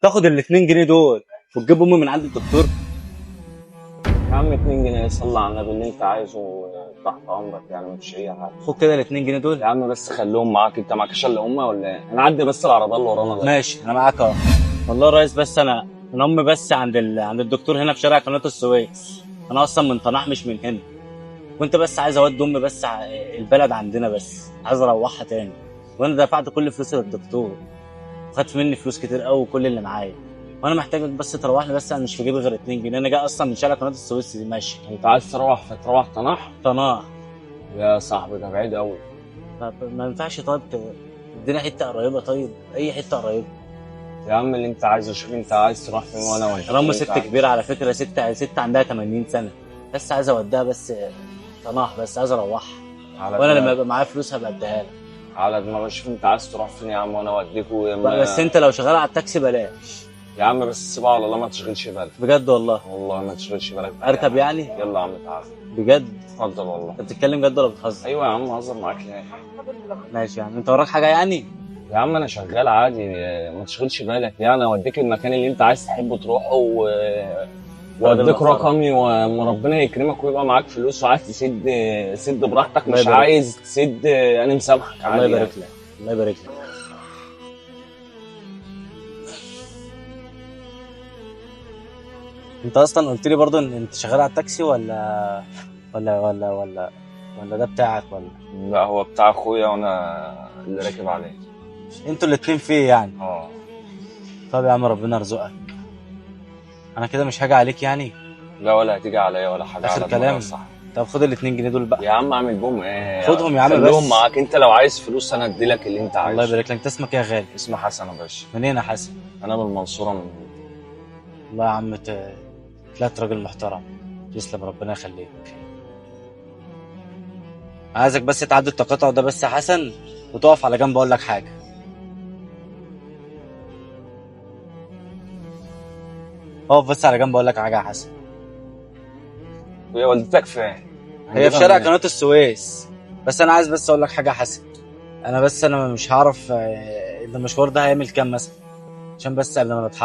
تاخد ال 2 جنيه دول وتجيب امي من عند الدكتور. يا عم 2 جنيه، صلى على النبي، اللي انت عايزه تحت امرك، يعني مفيش اي حاجة. خد كده ال 2 جنيه دول. يا عم بس خليهم معاك، انت معكش الا هم ولا ايه؟ انا عدي بس العربية اللي ورانا ده. ماشي انا معاك اهو. والله يا ريس بس انا امي بس عند الدكتور هنا في شارع قناة السويس. انا اصلا من طناح مش من هنا، وانت بس عايز اودي امي بس البلد عندنا، بس عايز اروحها تاني. وانا دفعت كل فلوسي للدكتور وخدت مني فلوس كتير قوي كل اللي معايا، وانا محتاجك بس تروحني، بس انا مش في جيبي غير 2 جنيه. انا جاي اصلا من شارع قناة السويس دي. ماشي. انت عايز تروح فتروح طناح؟ طناح. يا صاحبي ده بعيد قوي. ما ينفعش. طيب تدينا حتة قريبه؟ طيب اي حتة قريبه. يا عم اللي انت عايزه، شوف انت عايز تروح فين وانا وين. انا امي ست كبيرة على فكرة، ست عندها 80 سنة، بس عايز اوديها بس طناح، بس عايز اروحها. وانا لما يبقى معايا فلوس هبقى اديها لك. على دماغي. شوف انت عايز تروح فين يا عم وانا اوديك. بس انت لو شغال على التاكسي بلاش. يا عم بس سيبها على الله، ما تشغلش بالك. بجد والله؟ والله ما تشغلش بالك. اركب يعني؟ يلا يا عم تعالى. بجد؟ اتفضل والله. انت بتتكلم جد ولا بتهزر؟ ايوه يا عم، هزر معاك ليه؟ ماشي يعني. انت وراك حاجة يعني؟ يا عم انا شغال عادي، ما تشغلش بالك يعني. اوديك المكان اللي انت عايز تحبه تروحه واديك رقمي، وربنا يكرمك ويبقى معاك فلوس، وعايز تسد سد براحتك، مش عايز تسد انا مسامحك عادي. الله يبارك لك. الله يبارك لك. انت اصلا قلت لي برضه ان انت شغال على التاكسي ولا ولا ولا ولا ولا ده بتاعك ولا؟ لا هو بتاع اخويا وانا اللي راكب عليه. انتوا الاتنين فيه يعني؟ اه. طب يا عم ربنا يرزقك. انا كده مش هاجي عليك يعني؟ لا ولا هتيجي عليا ولا حاجة. اخر كلام صح. طب خد ال 2 جنيه دول بقى. يا عم اعمل بهم ايه؟ خدهم يا عم بس. خليهم معاك، انت لو عايز فلوس انا ادي لك اللي انت عايزه. الله يبارك لك. انت اسمك ايه يا غالي؟ اسمي حسن يا باشا. منين يا حسن؟ انا من المنصورة. من والله يا عم طلعت راجل محترم. تسلم ربنا يخليك. عايزك بس تعدي التقاطع ده بس يا حسن وتقف على جنب اقول لك حاجة. اقف بس على جنب اقول لك حاجة يا حسن. وهي والدتك فين؟ هي في شارع قناة السويس. بس انا عايز بس اقول لك حاجة يا حسن. انا مش هعرف المشوار ده هيعمل كام مثلا، عشان بس قبل ما نتحرك.